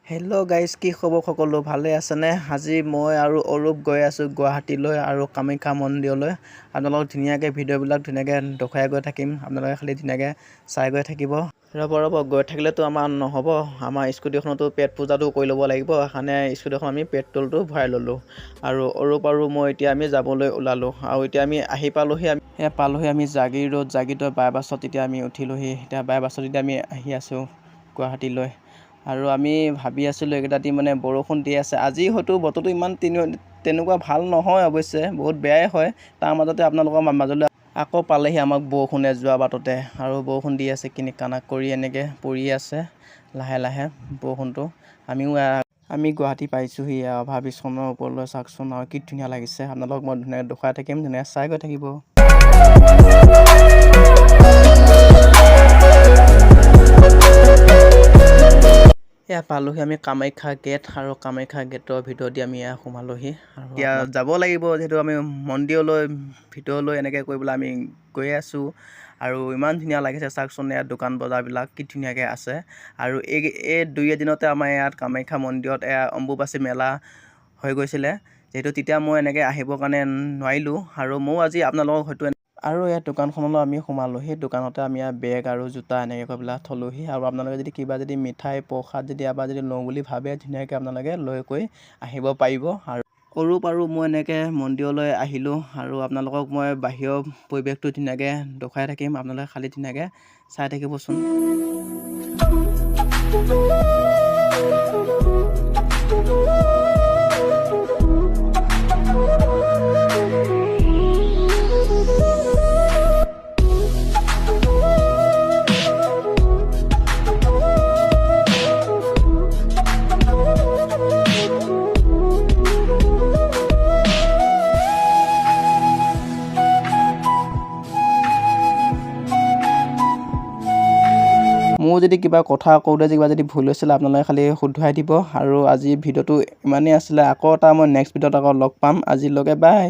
Hello' guys, কি খবৰ? সকলো ভালে আছেনে? আজি মই আৰু অৰূপ গৈ আছোঁ গুৱাহাটীলৈ আৰু কামাখ্যা মন্দিৰলৈ। আপোনালোকক ধুনীয়াকৈ ভিডিঅ'বিলাক ধুনীয়াকৈ দেখুৱাই গৈ থাকিম। আপোনালোকে খালি ধুনীয়াকৈ চাই গৈ থাকিব। ৰ'ব ৰ'ব, গৈ থাকিলেতো আমাৰ নহ'ব। আমাৰ স্কুটিখনতো পেট পূজাটো কৰি ল'ব লাগিব। সেইকাৰণে স্কুটিখন আমি পেট্ৰলটো ভৰাই ল'লোঁ আৰু অৰূপ আৰু মই এতিয়া আমি যাবলৈ ওলালোঁ। আৰু এতিয়া আমি আহি পালোহি। আমি এয়া পালোহি আমি জাগিৰোড। জাগিৰোড বাইপাছত এতিয়া আমি উঠিলোহি। এতিয়া বাইপাছত এতিয়া আমি আহি আছোঁ গুৱাহাটীলৈ। আৰু আমি ভাবি আছিলোঁ, এইকেইটা দিন মানে বৰষুণ দি আছে। আজি হয়তো বতৰটো ইমান তেনেকুৱা ভাল নহয়, অৱশ্যে বহুত বেয়াই হয়। তাৰ মাজতে আপোনালোকৰ মাজলৈ আকৌ পালেহি আমাক বৰষুণে যোৱা বাটতে। আৰু বৰষুণ দি আছে, কিনি কানাক কৰি এনেকৈ পৰি আছে লাহে লাহে বৰষুণটো। আমিও আমি গুৱাহাটী পাইছোঁহি। অভাৰ ব্ৰিজখনৰ ওপৰলৈ চাওকচোন আৰু কি ধুনীয়া লাগিছে। আপোনালোকক মই ধুনীয়াকৈ দেখুৱাই থাকিম, ধুনীয়াকৈ চাই গৈ থাকিব। এয়া পালোহি আমি কামাখ্যা গেট আৰু কামাখ্যা গেটৰ ভিতৰত দি আমি এয়া সোমালোহি। আৰু এতিয়া যাব লাগিব, যিহেতু আমি মন্দিৰলৈ ভিতৰলৈ এনেকৈ কৰি পেলাই আমি গৈ আছোঁ। আৰু ইমান ধুনীয়া লাগিছে, চাওকচোন, ইয়াত দোকান বজাৰবিলাক কি ধুনীয়াকৈ আছে। আৰু এই এই দুই এদিনতে আমাৰ ইয়াত কামাখ্যা মন্দিৰত এয়া অম্বুবাচী মেলা হৈ গৈছিলে যিহেতু, তেতিয়া মই এনেকৈ আহিবৰ কাৰণে নোৱাৰিলোঁ। আৰু ময়ো আজি আপোনালোকক হয়তো। আৰু ইয়াত দোকানখনলৈ আমি সোমালোঁ। সেই দোকানতে আমি ইয়াত বেগ আৰু জোতা এনেকৈ কৈ পেলাই থলোহি। আৰু আপোনালোকে যদি কিবা যদি মিঠাই প্ৰসাদ যদি ইয়াৰ পৰা যদি লওঁ বুলি ভাবে, ধুনীয়াকৈ আপোনালোকে লৈ কৰি আহিব পাৰিব। আৰু অৰূপ আৰু মই এনেকৈ মন্দিৰলৈ আহিলোঁ আৰু আপোনালোকক মই বাহিৰৰ পৰিৱেশটো ধুনীয়াকৈ দেখুৱাই থাকিম। আপোনালোকে খালি ধুনীয়াকৈ চাই থাকিবচোন। মোৰ যদি কিবা কথা কওঁতে কিবা যদি ভুল হৈছিলে, আপোনালোকে খালি শুধৰাই দিব। আৰু আজি ভিডিঅ'টো ইমানেই আছিলে। আকৌ এটা মই নেক্সট ভিডিঅ'ত আকৌ লগ পাম। আজিলৈকে বাই।